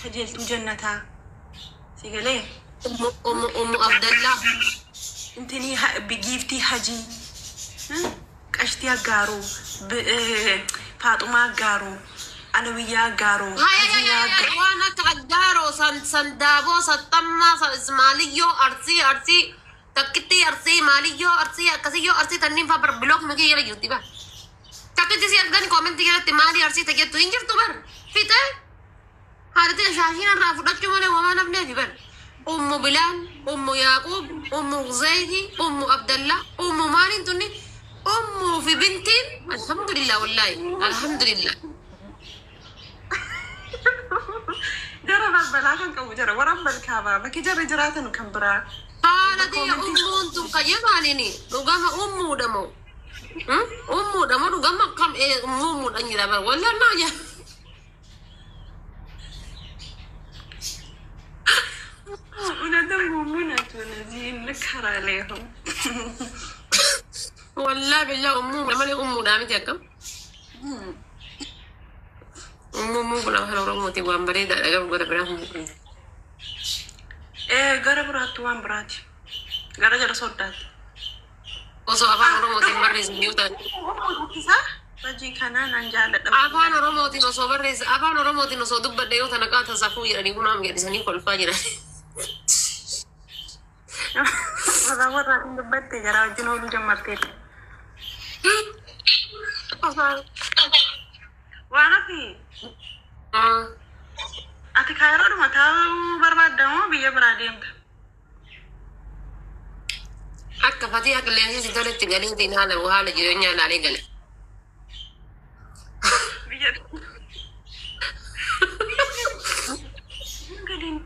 Kajeeltuu Jannataa si galee? Ummu Ummu Ummu Abdallaa. Intinii Giiftii Hajii, Qashtii Aggaaroo, Faaxumaa Aggaaroo, Alawiyyaa Aggaaroo, Haziinaa Aggaaroo. Waan akka Aggaaroo san Sandaaboo Saxxammaa Maaliyyoo Arsii Arsii takkittii Arsii Maaliyyoo Arsii akkasiyyoo Arsii tanniin faa bar bilook makee jala jirti bar. Takkitti si argani koomentii jalatti maali Arsii tajettu hin jirtu bar. Fixee. Haadha shaashiin irraa fudhachuu malee homaa nafneefi bar. Ummu Bilaal, Ummu Yaaquub, Ummu Zayti, Ummu Abdallah, Ummu maaliin tunni Ummuu fi bintiin alhamdulillah wallaahi alhamdulillah. Jara balbalaa kan qabu jara warra balkaabaa bakki jarri jiraatan kan biraa. Haala tiyya ummuun tun kan yemaanini dhugama ummuudha moo? Ummuudha moo dhugama akkam ummuudhaan jira bar wallaan naa jaa. እውነትም ሙሙ ናቸው እነዚህ እንከራለሁ። Wallaa billaa ummuu malee ummuudhaa miti akkam. Ummuun kun afaan Oromooti waan bareedaadha garuu gara biraa hin jiru. Gara biraatti waan biraati. Gara jara soddaatti. Osoo afaan Oromootiin barreessan yoo ta'an. Hojii kanaa nan jaalladha. Afaan Oromootiin osoo barreessa afaan Oromootiin osoo dubbadhe yoo tana qaata safuu jedhanii kunaam jedhisanii kolfaa jiran. Afaan warraatiin dubbatte jara wajjin ooluu jammarteetti. Waan hafi ati kaayiroodhuma taa'uu barbaadda moo biyya biraa deemta? Akka fatii akka qilleensi si toletti galeetiin haala haala jireenyaa ilaalee gale. Biyya galiin.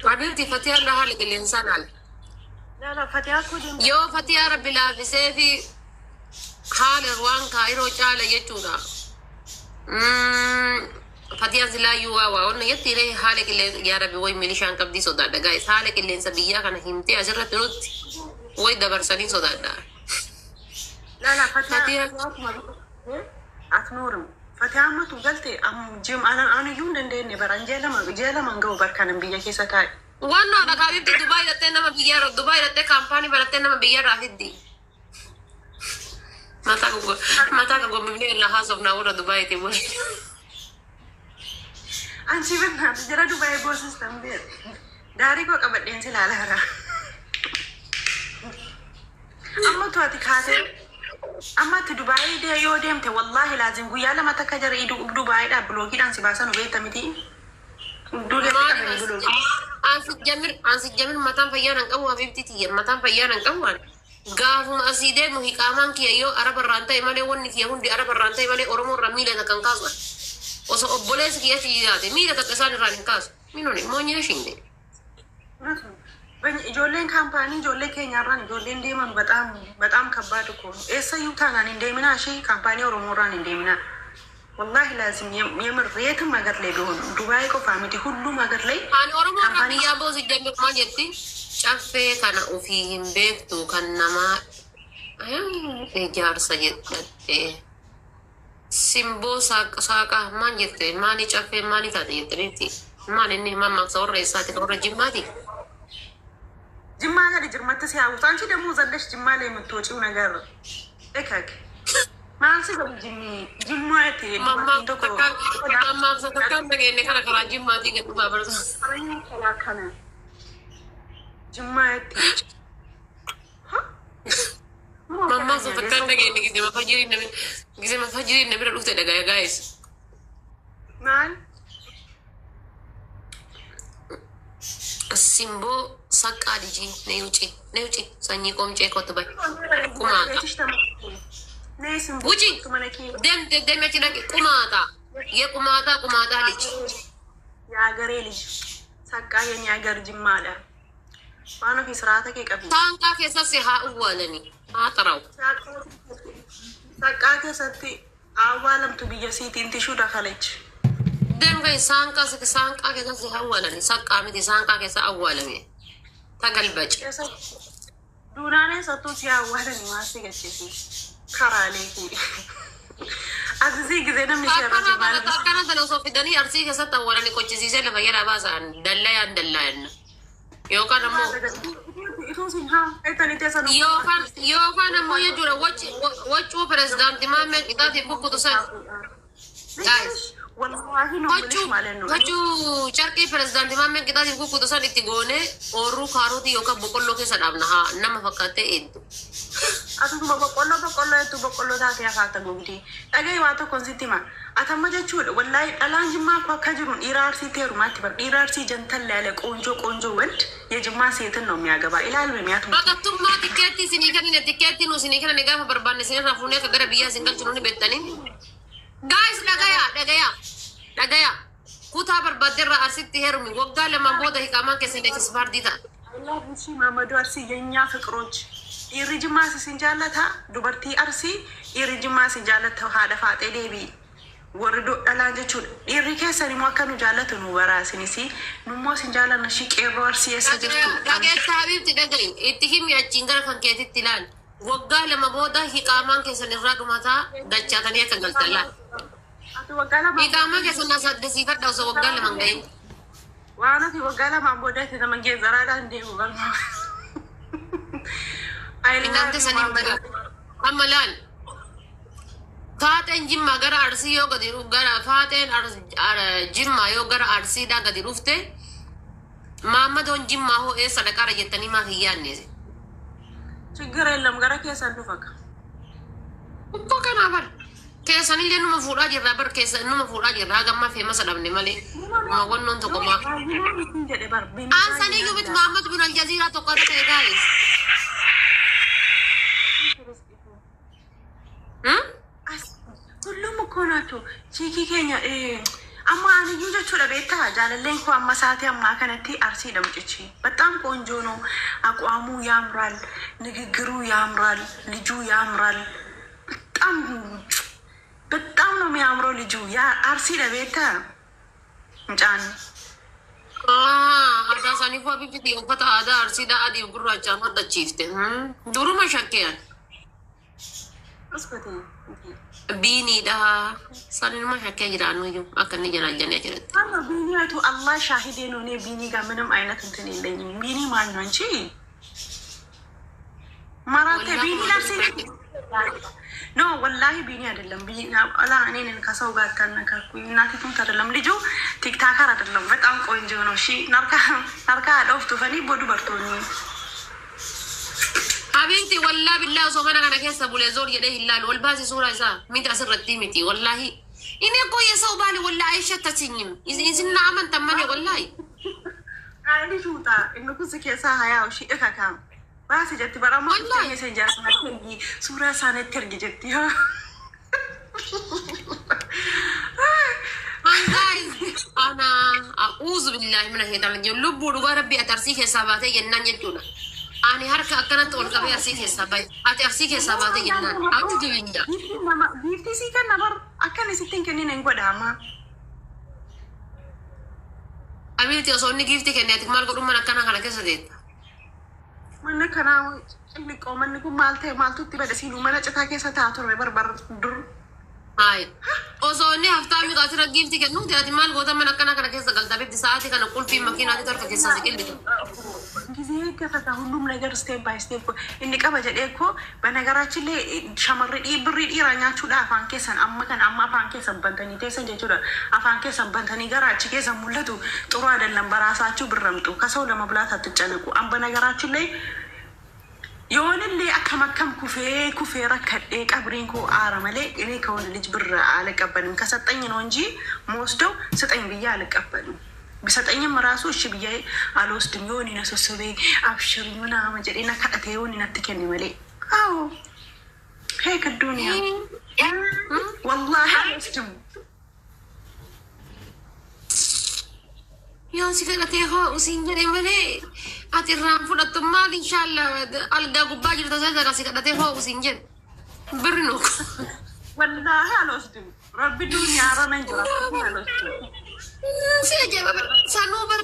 Habiibti fatii irraa haala qilleensaa laala. Laala fatii akkoo deemta. Yoo fatii rabbi laafisee fi haala waan kaayiroo caala jechuudha. Fatiyaan silaayyuu waa waa onna jetti ree haala qilleensa yaa rabbi way milishaan qabdii sodaadha gaa'is haala qilleensa biyyaa kana himtee asirratti nutti way dabarsanii sodaadha. Laala fatii Fatiyaan Atnuurum. Fatii ammatu galte jim aniyyuu hin dandeenye bara ji'a 2 hin ga'u barkanan biyya keessa taa'e. Wannoodha kaabibti Dubaay dhattee nama biyya Dubaay dhattee kaampaanii banattee nama biyyarraa fiddi. Mataa gogombifnee irraa haasofnaa warra Dubaayitiin wal. Anchi bannaatu jara Dubaay boosistan beeku. Daarii koo qabadheen si ilaala. Amma tu ati kaatee amma ati Dubaayii yoo deemte wallaahi laazim guyyaa 2 takka jara Dubaayiidhaa bilookiidhaan si baasan beekta miti. Duudeetti qabanii bilookii. Ansi jamir mataan fayyaa nan qabu habibti tiyya mataan fayyaa nan qabu waan. Gaafuma asii deemu hiqaamaan kiyya yoo araba irraan ta'e malee wanni kiyya hundi araba irraan ta'e malee Oromoo irraa miila takka hin kaasu. Osoo obboleessi kiyya achi jiraate miila takka isaan irraan hin kaasu. Minoni moonyina shinde. Ijoolleen kaampaanii ijoollee keenyarraan ijoolleen deeman በጣም በጣም ከባድ እኮ ነው። eessayyuu taanaan hin deeminaa ishee kaampaanii Oromoorraan hin deeminaa. Wallaahi laazim የምር የትም ሀገር ላይ ቢሆን ዱባይ qofa miti ሁሉም ሀገር ላይ Ani Oromoo irraa kaampaanii biyyaa boosi jamir maal jetti caffee kana ofii hin beektu kan namaa ijaarsa jedhatte. Simboo saaqaa maal jette maali caffee maali taate jette beekti. Maal inni mammaaksa warra eessaati warra Jimmaati. ጅማ ጋር ጅርመት ሲያውጥ አንቺ ደግሞ ዘለሽ ጅማ ላይ የምትወጪው ነገር እከክ ማን ሲገቡ ጅሚ ጅማ Mammaaksa takkaan dhageenye kana karaa Jimmaatii gad dhufaa barsa. ጅማ Mammaaksa takkaan dhageenye gisema fajiriin na bira dhufte dhagaya gaa'is. ማን Simboo saqqaa lijii na wuci na wuci sanyii qomcee kottu bahi. Qumaata. ውጪ ደም ደም ቁማጣ የቁማጣ ቁማጣ ልጅ የሀገሬ ልጅ ሳቃ የኛ ሀገር ጅማ አለ waan ofii siraata kee qabi. Saanqaa keessatti haa uwwaalani haa xarawu. Saqqaa keessatti awwaalamtu biyya siitiin tishuu dakalech. Deemgee saanqaa saanqaa keessatti haa awwaalani saqqaa miti saanqaa keessa awwaalame tagalbac. Duunaan eessattuu si awwaalani maal si gacheesu karaalee kee. Asisii gisee namni ishee irra Akkana jiru kana akkana sana osoo fidanii Arsii keessatti awwaalanii qochisiisee lafa jalaa baasan dallayaan dallayanna. Yookaan ammoo yookaan ammoo jechuudha waccuu pirezidaanti Maammeen qixaatiin kukkutu san. Guys. Waccuu Waccuu carqii pirezidaanti Maammeen qixaatiin kukkutu san itti goonee oorruu kaarotii yookaan boqqolloo keessa dhaabna haa nama fakkaattee eeddu. Asuma boqqolloo boqqolloo jettu boqqolloo taatee afaata gogdii. Dhagahi waa tokkoon sitti hima. Atamma jechuudha wallaahi dhalaan Jimmaa akkoo akka jiru dhiira Arsii teerumaatti bar dhiira Arsii jantal ያለ ቆንጆ ቆንጆ ወንድ የጅማ ሴትን ነው የሚያገባ ይላል በሚያት Baqattummaa tikkeettii isinii kennine tikkeettii nu isinii kennine gaafa barbaanne isinirraa fuunee akka gara biyyaa isin galchinu ni beektanii. Guys, dhagayaa dhagayaa dhagayaa kutaa barbaadderraa Arsitti heerumi waggaa 2 booda hiqaamaan keessan expired ta'a. ማመዱ አርሲ የእኛ ፍቅሮች dhiirri Jimmaa isin jaallata dubartii Arsii dhiirri Jimmaa isin jaallata haadha faaxee deebii warri dhalaan jechuudha. Dhiirri keessan immoo akka nu jaallatu nu baraasinis nummoo isin jaallanna ishii qeerroo Arsii eessa jirtu. Dhageessa habiibti dhaga'i itti himi achiin gara kan keetitti ilaali. Waggaa 2 booda hiqaamaan keessan irraa dhumataa dachaatanii akka galtan laal. Ati waggaa 2 Hiqaamaa keessan asaddesiifadha osoo waggaa 2 hin gahin. Waan ati waggaa 2n booda itti nama geezaraadhaan deemu galma. Innante saniin bada. Amma laal. Faaxeen Jimmaa gara Arsii yoo gadi gara faaxeen Jimmaa yoo gara Arsiidhaa gadi dhufte Maammadoon Jimmaa hoo eessa dhaqaara jettanii maaf hin yaadne? ችግር የለም gara keessan dhufa. Uffoo kanaa bar. Keessanillee numa fuudhaa jirra bar keessa numa fuudhaa jirra hagammaa feemasa dhabne malee. Wannoon tokko maa. Jedhe bar. Aansanii miti Maammad bin Aljaziiraa tokko akka ta'e gaa'is. ሁሉም እኮ ናቸው chiikii keenya amma aniyyuu jechuudha beektaa jaalalleen koo amma sa'aatii ammaa kanatti Arsiidha mucichi በጣም ቆንጆ ነው አቋሙ ያምራል ንግግሩ ያምራል ልጁ ያምራል በጣም በጣም ነው የሚያምረው ልጁ ያ Arsiidha beektaa mucaan Aadaa isaanii fa'aa bifti uffata aadaa Arsiidhaa adiif gurraachaan hodhachiifte. Duruma shakkeen. Uskate. Biiniidha. Sanuma shakkee jiraannu akka inni jiraan jennee jiratti. ማነው ቢኒ አይቶ አላህ ሻሂዴ ነው። እኔ ቢኒ ጋር ምንም አይነት እንትን የለኝም። ቢኒ ማን ነው እንጂ ማራቴ ቢኒ ለብሲ no ወላሂ ቢኒ አይደለም። ቢኒ አላ እኔን ከሰው ጋር አታነካኩኝ። እናቴ ትሙት አይደለም ልጁ TikToker አይደለም። በጣም ቆንጆ ነው። እሺ ናርካ ናርካ ዶፍቱ ፈኒ ቦዱ በርቶኒ Habiibti wallaa billaa osoo mana kana keessa bulee zoor jedhee hin laalu. Ol baasi suuraa isaa miti asirratti miti wallaahi. Inni እኮ የሰው ባል ወላ አይሸተችኝም። isin na amantan malee wallaahi. ልጅ ውጣ እንኩስ ኬሳ ሀያው ሺ እከካም baasi jetti barama Wallahi. dhuftee jaarsa suuraa isaaniitti ergi jetti. Guys, ana a'uuzu billaahi mina shaytaan rajiim. Lubbuu dhugaa rabbii ati Arsii keessaa baatee jennaan jechuudha. Ani harka akkanatti ol qabee Arsii keessaa bahe. Ati Arsii keessaa baatee jennaan. A'uuzu billah. Giiftii sii kenna bar akkan isitti hin kennin hin godhama. Amiirti osoo inni giiftii kenne ati maal godhu mana akkana kana keessa teetta? Manni kanaa cilliqoo manni kun maal ta'e maaltu itti bade siinuu mana citaa keessa ta'a turre barbar dur. Hayi. Osoo inni haftaa miidhaa asirra giiftii kennuuti ati maal goota mana akkana kana keessa galta bifti sa'aatii kana qulfii makiinaati harka keessaa si qillitu. ጊዜ ገፈታ ሁሉም ነገር step by step inni qaba jedhee እኮ በነገራችን ላይ shamarri birrii dhiiraa nyaachuudha afaan keessan amma kan amma afaan keessan bantanii teessan jechuudha afaan keessan bantanii gara achi keessan mul'atu ጥሩ አይደለም። በራሳችሁ ብረምጡ ከሰው ለመብላት አትጨነቁ። በነገራችን ላይ የሆንልህ akkam akkam kufee kufee rakkadhee qabriin koo aara malee እኔ ከወንድ ልጅ ብር አልቀበልም። ከሰጠኝ ነው እንጂ መወስደው ስጠኝ ብዬ አልቀበልም። ቢሰጠኝም ራሱ እሺ ብዬ አልወስድም። የሆነ ነሶስቤ አብሽሪ ምናምን jedhee na kadhatee yoon natti kenne malee አዎ ሄክ ዱንያ ወላሂ አልወስድም። Yoo si kadhatee hoo usiin jedhe malee ati irraan fudhattu maal inshallah algaa gubbaa jirta sana si kadhatee hoo usiin jedhe birri nu ወላሂ አልወስድም። ረቢ ዱንያ ረመን jira አልወስድም። Si ajaa'iba sanuu bar